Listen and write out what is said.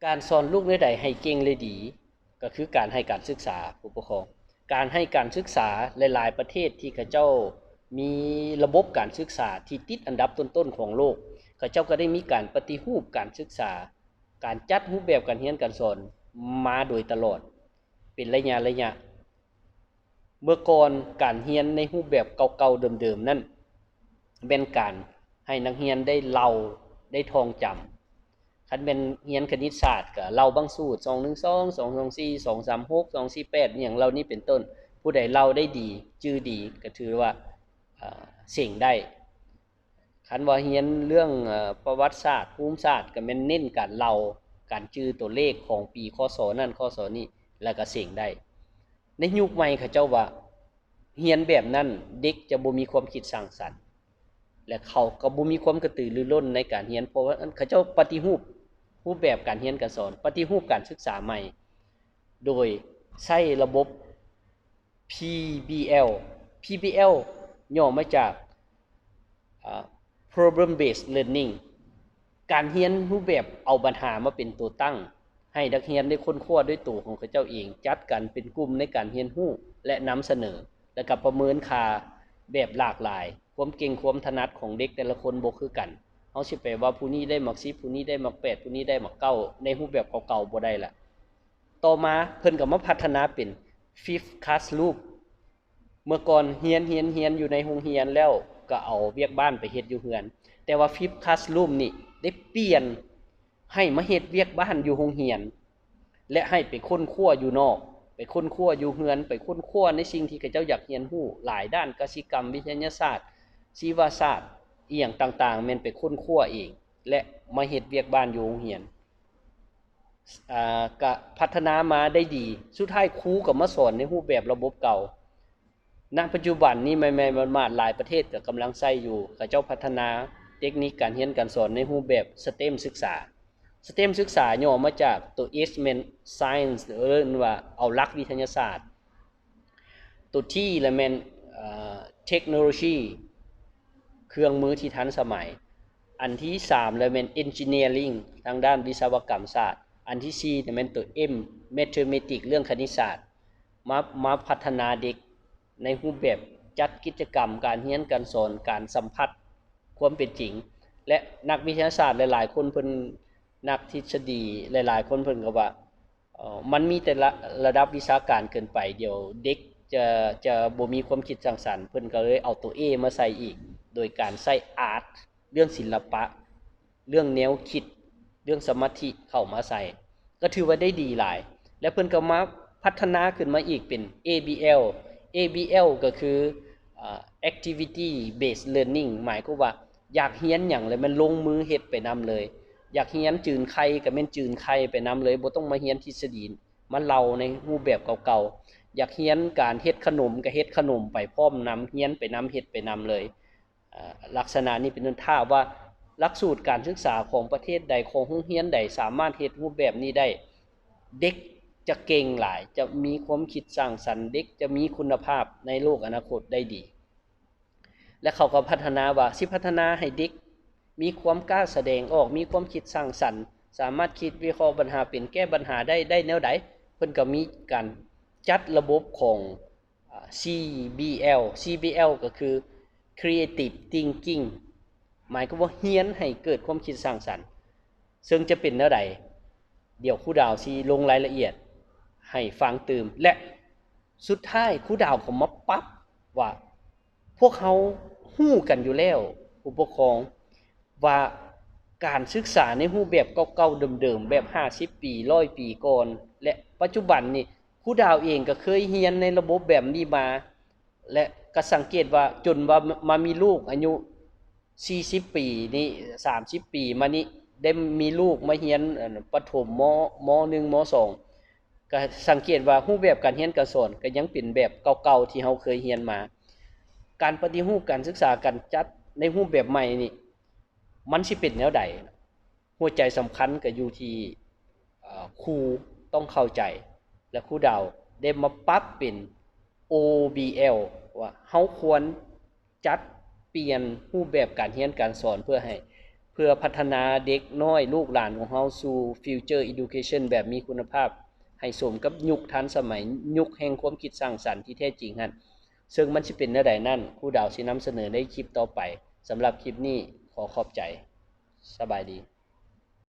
ການສອນລູກແນວໃດໃຫ້ເກັ່ງ ແລະ ດີ ກໍຄືການໃຫ້ການສຶກສາ ຜູ້ປົກຄອງ. ການໃຫ້ການສຶກສາ ຫຼາຍໆປະເທດທີ່ເຂົາເຈົ້າມີລະບົບການສຶກສາທີ່ຕິດອັນດັບຕົ້ນໆຂອງໂລກ, ເຂົາເຈົ້າກໍໄດ້ມີການປະຕິຮູບການສຶກສາ, ການຈັດຮູບແບບການຮຽນການສອນມາໂດຍຕະຫຼອດ ເປັນໄລຍະໆ. ເມື່ອກ່ອນການຮຽນໃນຮູບແບບເກົ່າໆເດີມໆນັ້ນ ແມ່ນການໃຫ້ນັກຮຽນໄດ້ເລົ່າ, ໄດ້ທ່ອງຈຳ. ຄັນແມ່ນຮຽນຄະນິດສາດ ກໍເລົ່າບັງສູດ ສອງໜຶ່ງສອງ, ສອງສອງສີ່, ສອງສາມຫົກ, ສອງສີ່ແປດ ອີ່ຫຍັງເຫຼົ່ານີ້ເປັນຕົ້ນ. ຜູ້ໃດເລົ່າໄດ້ດີ, ຈື່ດີ ກໍຖືວ່າ, ເອີ, ເສັງໄດ້. ຄັນວ່າຮຽນເລື່ອງ, ເອີ, ປະຫວັດສາດ, ພູມສາດ ກໍແມ່ນເນັ້ນການເລົ່າ, ການຈື່ຕົວເລກຂອງປີ ຄ.ສ. ນັ້ນ ຄ.ສ. ນີ້ ແລ້ວກໍເສັງໄດ້. ໃນຍຸກໃໝ່ເຂົາເຈົ້າວ່າ ຮຽນແບບນັ້ນ ເດັກຈະບໍ່ມີຄວາມຄິດສ້າງສັນ ແລະ ເຂົາກໍບໍ່ມີຄວາມກະຕືລືລົ້ນໃນການຮຽນ, ເພາະວ່າເຂົາເຈົ້າປະຕິຮູບຮູບແບບການຮຽນການສອນ, ປະຕິຮູບການສຶກສາໃໝ່ ໂດຍໃຊ້ລະບົບ PBL. PBL ຫຍໍ້ມາຈາກ ອ່າ Problem Based Learning ການຮຽນຮູບແບບເອົາບັນຫາມາເປັນຕົວຕັ້ງ, ໃຫ້ນັກຮຽນໄດ້ຄົ້ນຄວ້າດ້ວຍໂຕຂອງເຂົາເຈົ້າເອງ, ຈັດກັນເປັນກຸ່ມໃນການຮຽນຮູ້ ແລະ ນຳສະເໜີ ແລະ ກໍປະເມີນຄ່າແບບຫຼາກຫຼາຍ. ຄວາມເກັ່ງຄວາມຖະໜັດຂອງເດັກແຕ່ລະຄົນບໍ່ຄືກັນ. ເຮົາຊິໄປວ່າຜູ້ນີ້ໄດ້ໝາກສິບ, ຜູ້ນີ້ໄດ້ໝາກແປດ, ຜູ້ນີ້ໄດ້ໝາກເກົ້າ ໃນຮູບແບບເກົ່າໆບໍ່ໄດ້ລະ. ຕໍ່ມາເພິ່ນກໍມາພັດທະນາເປັນ Flipped Classroom. ເມື່ອກ່ອນຮຽນ, ຮຽນ, ຮຽນຢູ່ໃນໂຮງຮຽນແລ້ວກໍເອົາວຽກບ້ານໄປເຮັດຢູ່ເຮືອນ, ແຕ່ວ່າ Flipped Classroom ນີ້ໄດ້ປ່ຽນໃຫ້ມາເຮັດວຽກບ້ານຢູ່ໂຮງຮຽນ ແລະ ໃຫ້ໄປຄົ້ນຄວ້າຢູ່ນອກ, ໄປຄົ້ນຄວ້າຢູ່ເຮືອນ, ໄປຄົ້ນຄວ້າໃນສິ່ງທີ່ເຂົາເຈົ້າຢາກຮຽນຮູ້ຫຼາຍດ້ານ, ກະສິກຳ, ວິທະຍາສາດ, ຊີວະສາດ, ອີ່ຫຍັງຕ່າງໆ ແມ່ນໄປຄົ້ນຄວ້າເອງ ແລະ ມາເຮັດວຽກບ້ານຢູ່ໂຮງຮຽນ. ອ່າ ກະພັດທະນາມາໄດ້ດີ. ສຸດທ້າຍຄູກໍມາສອນໃນຮູບແບບລະບົບເກົ່າ. ນະປັດຈຸບັນນີ້ ແມ່ນ, ແມ່ນ, ໝາດໆຫຼາຍປະເທດກໍກຳລັງໃຊ້ຢູ່. ເຂົາເຈົ້າພັດທະນາເຕັກນິກການຮຽນການສອນໃນຮູບແບບ STEM ສຶກສາ. STEM ສຶກສາຫຍໍ້ມາຈາກຕົວ S ແມ່ນ Science ເອີ້ນວ່າເອົາຫຼັກວິທະຍາສາດ, ຕົວ T ລະແມ່ນ, ເອີ, Technology ເຄື່ອງມືທີ່ທັນສະໄໝ, ອັນທີສາມລະແມ່ນ Engineering ທາງດ້ານວິສະວະກຳສາດ, ອັນທີສີ່ລະແມ່ນຕົວ M Mathematics ເລື່ອງຄະນິດສາດ. ມາ, ມາພັດທະນາເດັກໃນຮູບແບບຈັດກິດຈະກຳການຮຽນການສອນ, ການສຳຜັດຄວາມເປັນຈິງ ແລະ ນັກວິທະຍາສາດຫຼາຍໆຄົນເພິ່ນ, ນັກທິດສະດີຫຼາຍໆຄົນເພິ່ນກໍວ່າ, ເອີ, ມັນມີແຕ່ລະ, ລະດັບວິຊາການເກີນໄປ, ດຽວເດັກຈະ, ຈະບໍ່ມີຄວາມຄິດສ້າງສັນ. ເພິ່ນກໍເລີຍເອົາຕົວ A ມາໃສ່ອີກ ໂດຍການໃສ່ Art ເລື່ອງສິລະປະ, ເລື່ອງແນວຄິດ, ເລື່ອງສະມາທິເຂົ້າມາໃສ່ ກໍຖືວ່າໄດ້ດີຫຼາຍ. ແລ້ວເພິ່ນກໍມາພັດທະນາຂຶ້ນມາອີກເປັນ ABL. ABL ກໍຄື, ເອີ, Activity Based Learning ໝາຍຄວາມວ່າ ຢາກຮຽນຫຍັງແລ້ວແມ່ນລົງມືເຮັດໄປນຳເລີຍ, ຢາກຮຽນຈືນໄຂ່ກໍແມ່ນຈືນໄຂ່ໄປນຳເລີຍ, ບໍ່ຕ້ອງມາຮຽນທິດສະດີ, ມາເລົ່າໃນຮູບແບບເກົ່າໆ. ຢາກຮຽນການເຮັດຂະໜົມກໍເຮັດຂະໜົມໄປພ້ອມນຳ, ຮຽນໄປນຳ, ເຮັດໄປນຳເລີຍ. ເອີ, ລັກສະນະນີ້ເປັນຕົ້ນ. ຖ້າວ່າຫຼັກສູດການສຶກສາຂອງປະເທດໃດ, ຂອງໂຮງຮຽນໃດ ສາມາດເຮັດຮູບແບບນີ້ໄດ້, ເດັກຈະເກັ່ງຫຼາຍ, ຈະມີຄວາມຄິດສ້າງສັນ, ເດັກຈະມີຄຸນນະພາບໃນໂລກອະນາຄົດໄດ້ດີ. ແລະ ເຂົາກໍພັດທະນາວ່າ ຊິພັດທະນາໃຫ້ເດັກມີຄວາມກ້າສະແດງອອກ, ມີຄວາມຄິດສ້າງສັນ, ສາມາດຄິດວິເຄາະບັນຫາເປັນ, ແກ້ບັນຫາໄດ້, ໄດ້ແນວໃດ? ເພິ່ນກໍມີການຈັດລະບົບຂອງ, ອາ, CBL. CBL ກໍຄື Creative Thinking ໝາຍຄວາມວ່າຮຽນໃຫ້ເກີດຄວາມຄິດສ້າງສັນ. ເຊິ່ງຈະເປັນແນວໃດ? ດຽວຄູດາວຊິລົງລາຍລະອຽດໃຫ້ຟັງຕື່ມ. ແລະ ສຸດທ້າຍຄູດາວກໍມາປັບວ່າ ພວກເຮົາຮູ້ກັນຢູ່ແລ້ວ ຜູ້ປົກຄອງ ວ່າການສຶກສາໃນຮູບແບບເກົ່າໆເດີມໆ ແບບຫ້າສິບປີ, ຮ້ອຍປີກ່ອນ ແລະ ປັດຈຸບັນນີ້ ຄູດາວເອງກໍເຄີຍຮຽນໃນລະບົບແບບນີ້ມາ ແລະ ກໍສັງເກດວ່າຈົນວ່າມາມີລູກອາຍຸສີ່ສິບປີນີ້, ສາມສິບປີມານີ້ ໄດ້ມີລູກມາຮຽນ ອັນ ປະຖົມ ມ, ມ.ໜຶ່ງ ມ.ສອງ ກໍສັງເກດວ່າຮູບແບບການຮຽນການສອນກໍຍັງເປັນແບບເກົ່າໆທີ່ເຮົາເຄີຍຮຽນມາ. ການປະຕິຮູບການສຶກສາ, ການຈັດໃນຮູບແບບໃໝ່ນີ້ ມັນຊິເປັນແນວໃດ? ຫົວໃຈສຳຄັນກໍຢູ່ທີ່, ເອີ, ຄູຕ້ອງເຂົ້າໃຈ ແລະ ຄູດາວໄດ້ມາປັບເປັນ OBL ວ່າເຮົາຄວນຈັດປ່ຽນຮູບແບບການຮຽນການສອນເພື່ອໃຫ້ ພື່ອພັດທະນາເດັກນ້ອຍລູກຫຼານຂອງເຮົາສູ່ Future Education ແບບມີຄຸນນະພາບ ໃຫ້ສົມກັບຍຸກທັນສະໄໝ, ຍຸກແຫ່ງຄວາມຄິດສ້າງສັນທີ່ແທ້ຈິງຫັ້ນ, ເຊິ່ງມັນຊິເປັນແນວໃດນັ້ນ, ຄູດາວຊິນຳສະເໜີໃນຄລິບຕໍ່ໄປ. ສຳລັບຄລິບນີ້, ຂໍຂອບໃຈ. ສະບາຍດີ.